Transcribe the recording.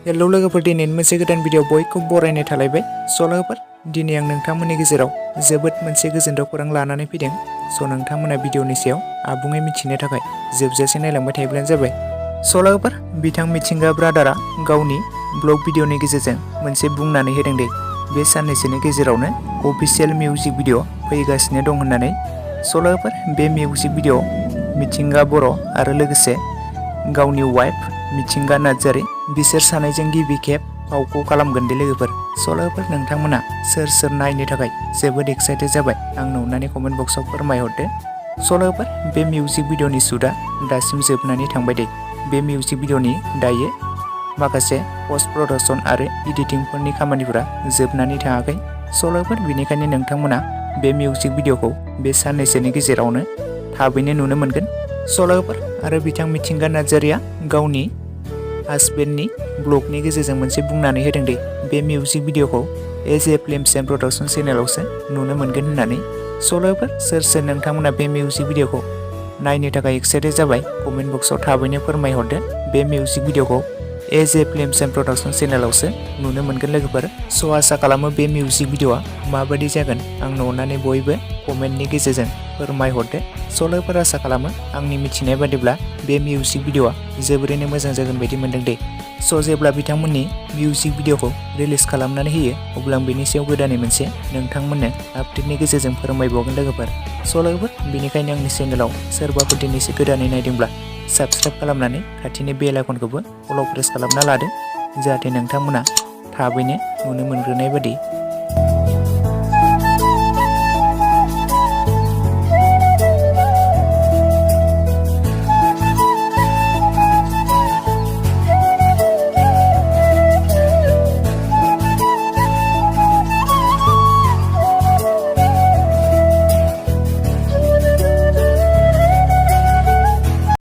Hello लोगोफोर, दिनै मोनसे गोदान भिडिअ बयखौबो बरायनाय थालायबाय। लोगोफोर, दिनै आं नोंथांमोननि गेजेराव जोबोद मोनसे गोजोनथाव खौरां लानानै फैदों। नोंथांमोना भिडिअनि सायाव आबुङै मिथिनो थाखाय जोबजासे नायलांबाय थायोब्लानो जाबाय। लोगोफोर, बिथां मिथिंगा ब्रादारा गावनि ब्लग भिडिअनि गेजेरजों मोनसे बुंनानै होदों दे बे साननैसोनि गेजेरावनो अफिसियेल मिउजिक भिडिअ फैगासिनो दं होननानै। लोगोफोर, बे मिउजिक भिडिअ मिथिंगा बर' आरो लोगोसे गावनि वाइफ मिथिंगा नार्जारी बिसोर सानैजों गिबि खेब फावखौ खालामगोन दे लोगोफोर। लोगोफोर, नोंथांमोना सोर सोर नायनो थाखाय जोबोद एक्साइटेड जाबाय आंनो अननानै कमेन्ट बक्सआव फोरमायहरदो। लोगोफोर, बे मिउजिक भिडिअनि शुटआ दासिम जोबनानै थांबाय दे। बे मिउजिक भिडिअनि दायो माखासे पस्ट प्रडाक्शन आरो एडिटिंफोरनि खामानिफोरा जोबनानै थाङाखै। लोगोफोर, बेनिखायनो नोंथांमोना बे मिउजिक भिडिअखौ बे साननैसोनि गेजेरावनो थाबैनो नुनो मोनगोन। लोगोफोर, आरो बिथां मिथिंगा नार्जारीया गावनि हासबेन्डनि ब्लगनि गेजेरजों मोनसे बुंनानै होदों दे बे मिउजिक भिडिअखौ as a films and production चेनेलावसो नुनो मोनगोन होननानै। लोगोफोर, सोर सोर नोंथांमोना बे मिउजिक भिडिअखौ नायनो थाखाय एक्साइटेड जाबाय कमेन्ट बक्सआव थाबैनो फोरमायहरदो। बे मिउजिक भिडिअखौ as a films and production चेनेलावसो नुनो मोनगोन लोगोफोर। आसा खालामो बे मिउजिक भिडिअआ माबायदि जागोन आंनो अननानै बयबो कमेन्टनि गेजेरजों फोरमायहरदो। लोगोफोर, आसा खालामो आंनि मिथिनाय बादिब्ला बे मिउजिक भिडिअआ जोबोरैनो मोजां जागोन बायदि मोनदों दे। जेब्ला बिथांमोननि मिउजिक भिडिअखौ रिलिज खालामनानै होयो अब्ला आं बेनि सायाव गोदानै मोनसे नोंथांमोननो आपडेटनि गेजेरजों फोरमायबावगोन लोगोफोर। लोगोफोर, बेनिखायनो आंनि चेनेलाव सोरबाफोर दिनैसो गोदानै नायदोंब्ला साबस्क्राइब खालामनानै खाथिनि बेल आइकनखौबो अल प्रेस खालामना लादो, जाहाथे नोंथांमोना थाबैनो नुनो मोनग्रोनाय बादि।